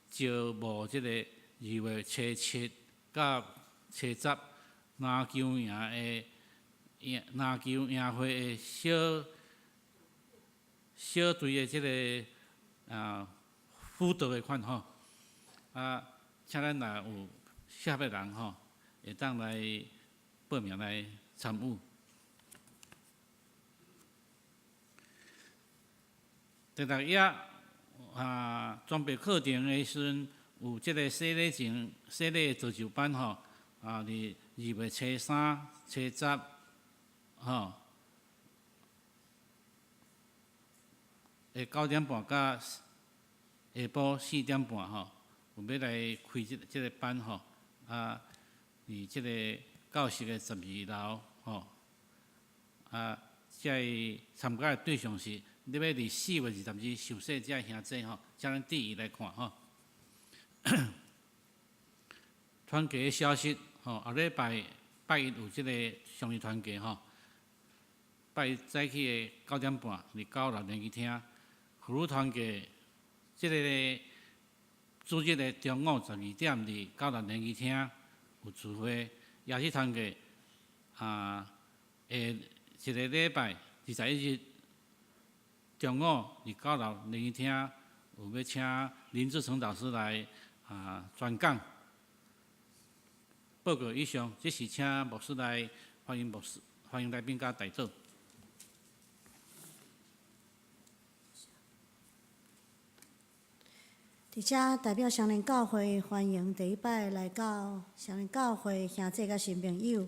招募這个二月初七到初十籃球營的營籃球營會的小小隊的這个啊輔導的款吼，啊，請咱若有適合的人吼，會當來報名來參與。第六頁啊，裝備課程的時陣有這个洗禮前洗禮造就班吼，啊，佇二月初三、初十，吼，下9點半到下晡4點半吼，有欲來開這个班吼，啊，佇這个教室的12樓吼，啊，這个參加的對象是你欲佇4月22日受洗這兄弟吼，請咱注意來看吼。團契的消息吼，後禮拜拜一有這个相遇團契吼，拜一早起的9點半佇九樓聯誼廳，婦女團契這个主日的中午12點佇九樓聯誼廳有聚會，夜市團契啊，下一个禮拜21日中午佇九樓聯誼廳有欲請林志成老師來啊專講。報告以上，這是請牧師來歡迎牧師，歡迎來賓佮代禱。佇遮代表雙連教會歡迎第一擺來到雙連教會兄弟佮新朋友。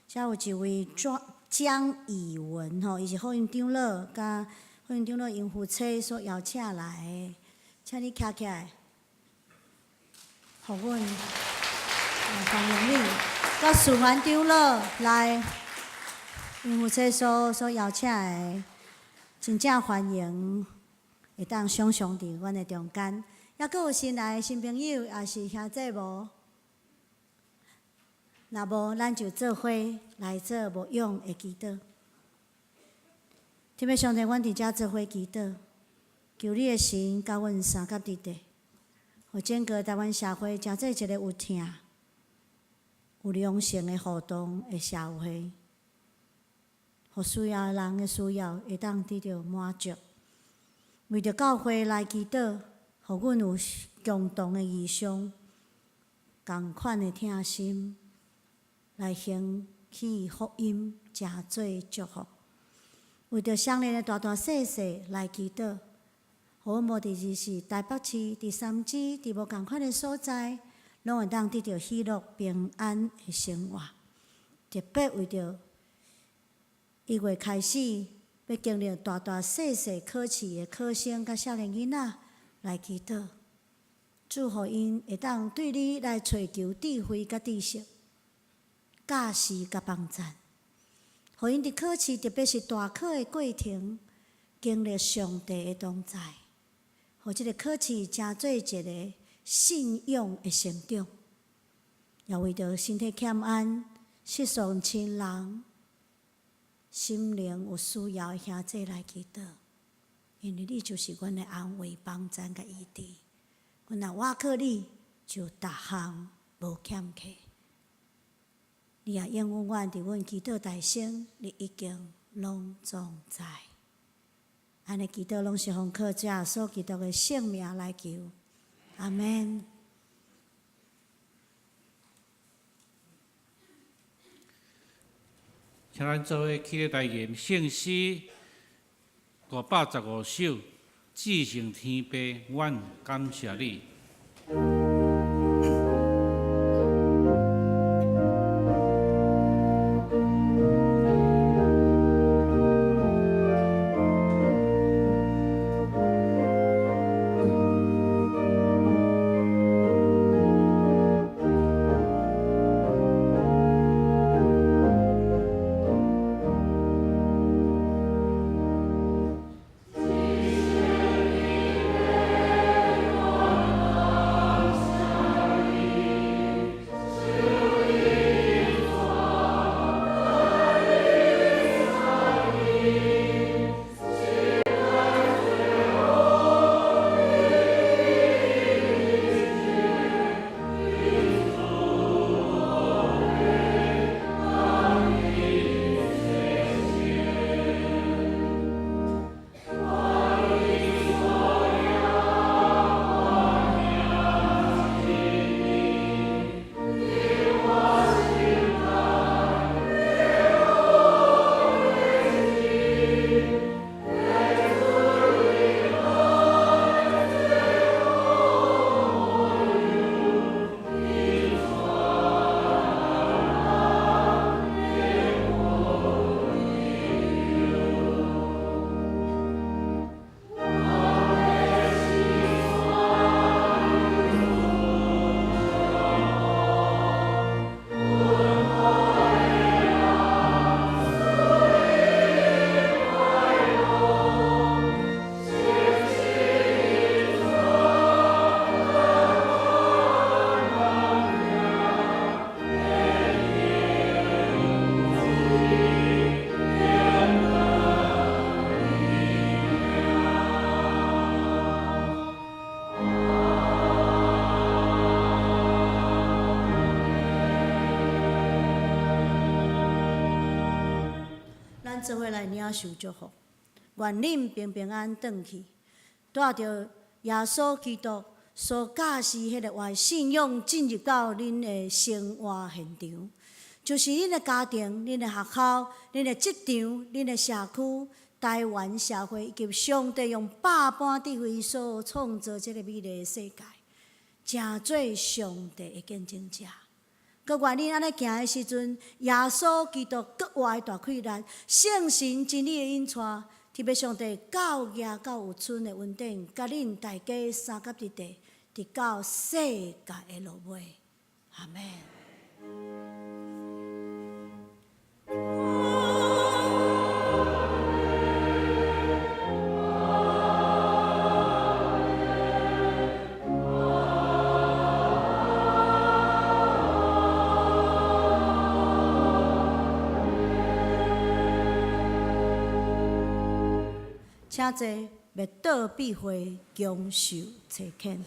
遮有一位張江以文吼，伊是福音長老佮福音長老𪜶夫妻所邀請來的，請你徛起來，予阮歡迎你。佮思凡長老來，𪜶夫妻所邀請的，真正歡迎會當相相佇阮的中間。猶閣有新來的新朋友，抑是兄弟無？若無，咱就做伙來做牧養的祈禱。天父上帝，阮佇遮做伙祈禱，求你的神佮阮相佮佇咧，予整個台灣社會成做一个有疼、有良性的互動的社會，予需要的人的需要會當得著滿足。為著教會來祈禱，予阮有共同的異象、仝款的疼心，來興起福音，成做祝福。為著雙連的大大細細來祈禱，予阮無論是台北市、佇三芝、佇無仝款的所在，攏會當得著喜樂平安的生活。特別為著1月開始欲經歷大大細細考試的考生佮少年囡仔來祈禱，祝予𪜶會當對你來揣求智慧佮知識、教示佮幫贊，予𪜶佇考試，特別是大考的過程，經歷上帝的同在，予這个考試成做一个信仰的成長，也為著身體欠安、失喪親人、心靈有需要的兄弟來祈禱，因為你就是阮的安慰、幫贊佮醫治。阮若倚靠你，就逐項無欠缺。你也應允阮，佇阮祈禱大聲，你已經攏總知。按呢祈禱攏是奉靠主耶穌基督的聖名來求，阿們。請咱做伙起來吟聖詩515首，至聖天父，阮感謝你。做伙來領受祝福。願恁平平安轉去，帶著耶穌基督所教示彼个活信仰進入到恁的生活現場，就是恁的家庭、恁的學校、恁的職場、恁的社區、台灣社會以及上帝用百般智慧所創造這个美麗的世界，成做上帝的見證者。閣願恁按呢行的時陣，耶穌基督閣活的大氣力，聖神真理的引帶，特別上帝教義佮有春的恩典，佮恁大家相佮佇地，直到世界的落尾。阿們。請坐，默禱必會，享受差遣。